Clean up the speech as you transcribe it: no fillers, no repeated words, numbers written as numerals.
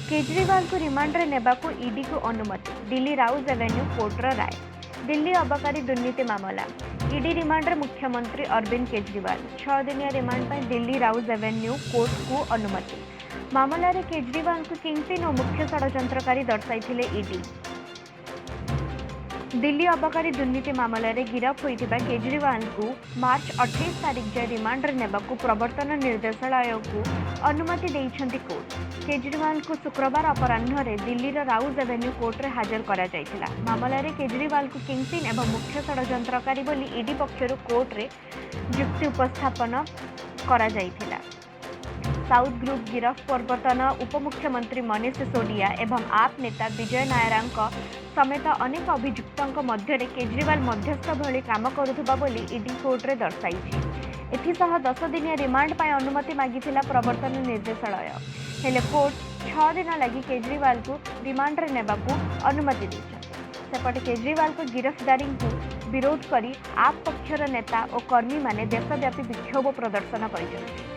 କେଜରିୱାଲଙ୍କୁ ରିମାଣ୍ଡରେ ନେବାକୁ ଇଡିକୁ ଅନୁମତି। ଦିଲ୍ଲୀ ରାଉଜ ଆଭେନ୍ୟୁ କୋର୍ଟର ରାୟ। ଦିଲ୍ଲୀ ଅବକାରୀ ଦୁର୍ନୀତି ମାମଲା। ଇଡି ରିମାଣ୍ଡରେ ମୁଖ୍ୟମନ୍ତ୍ରୀ ଅରବିନ୍ଦ କେଜରିୱାଲ। 6 ଦିନିଆ ରିମାଣ୍ଡ ପାଇଁ ଦିଲ୍ଲୀ ରାଉଜ ଆଭେନ୍ୟୁ କୋର୍ଟକୁ ଅନୁମତି। ମାମଲାରେ କେଜରିୱାଲଙ୍କୁ କିଙ୍ଗପିନ୍ ଓ ମୁଖ୍ୟ ଷଡ଼ଯନ୍ତ୍ରକାରୀ ଦର୍ଶାଇଥିଲେ ଇଡି। ଦିଲ୍ଲୀ ଅବକାରୀ ଦୁର୍ନୀତି ମାମଲାରେ ଗିରଫ ହୋଇଥିବା କେଜରିୱାଲଙ୍କୁ ମାର୍ଚ୍ଚ 28 ତାରିଖ ଯାଏ ରିମାଣ୍ଡରେ ନେବାକୁ ପ୍ରବର୍ତ୍ତନ ନିର୍ଦ୍ଦେଶାଳୟକୁ ଅନୁମତି ଦେଇଛନ୍ତି କୋର୍ଟ। କେଜରିୱାଲଙ୍କୁ ଶୁକ୍ରବାର ଅପରାହ୍ନରେ ଦିଲ୍ଲୀର ରାଉଜ ଆଭେନ୍ୟୁ କୋର୍ଟରେ ହାଜର କରାଯାଇଥିଲା। ମାମଲାରେ କେଜରିୱାଲଙ୍କୁ କିଙ୍ଗପିନ୍ ଏବଂ ମୁଖ୍ୟ ଷଡ଼ଯନ୍ତ୍ରକାରୀ ବୋଲି ଇଡି ପକ୍ଷରୁ କୋର୍ଟରେ ଯୁକ୍ତି ଉପସ୍ଥାପନ କରାଯାଇଥିଲା। ସାଉଥ ଗ୍ରୁପ୍ ଗିରଫ ପୂର୍ବତନ ଉପମୁଖ୍ୟମନ୍ତ୍ରୀ ମନୀଷ ସିସୋଡିଆ ଏବଂ ଆପ୍ ନେତା ବିଜୟ ନାୟରଙ୍କ ସମେତ ଅନେକ ଅଭିଯୁକ୍ତଙ୍କ ମଧ୍ୟରେ କେଜରିୱାଲ ମଧ୍ୟସ୍ଥ ଭଳି କାମ କରୁଥିବା ବୋଲି ଇଡି କୋର୍ଟରେ ଦର୍ଶାଇଛି। ଏଥିସହ 10 ଦିନିଆ ରିମାଣ୍ଡ ପାଇଁ ଅନୁମତି ମାଗିଥିଲା ପ୍ରବର୍ତ୍ତନ ନିର୍ଦ୍ଦେଶାଳୟ। ହେଲେ କୋର୍ଟ 6 ଦିନ ଲାଗି କେଜରିୱାଲଙ୍କୁ ରିମାଣ୍ଡରେ ନେବାକୁ ଅନୁମତି ଦେଇଛନ୍ତି। ସେପଟେ କେଜରିୱାଲଙ୍କ ଗିରଫଦାରୀଙ୍କୁ ବିରୋଧ କରି ଆପ୍ ପକ୍ଷର ନେତା ଓ କର୍ମୀମାନେ ଦେଶବ୍ୟାପୀ ବିକ୍ଷୋଭ ପ୍ରଦର୍ଶନ କରିଛନ୍ତି।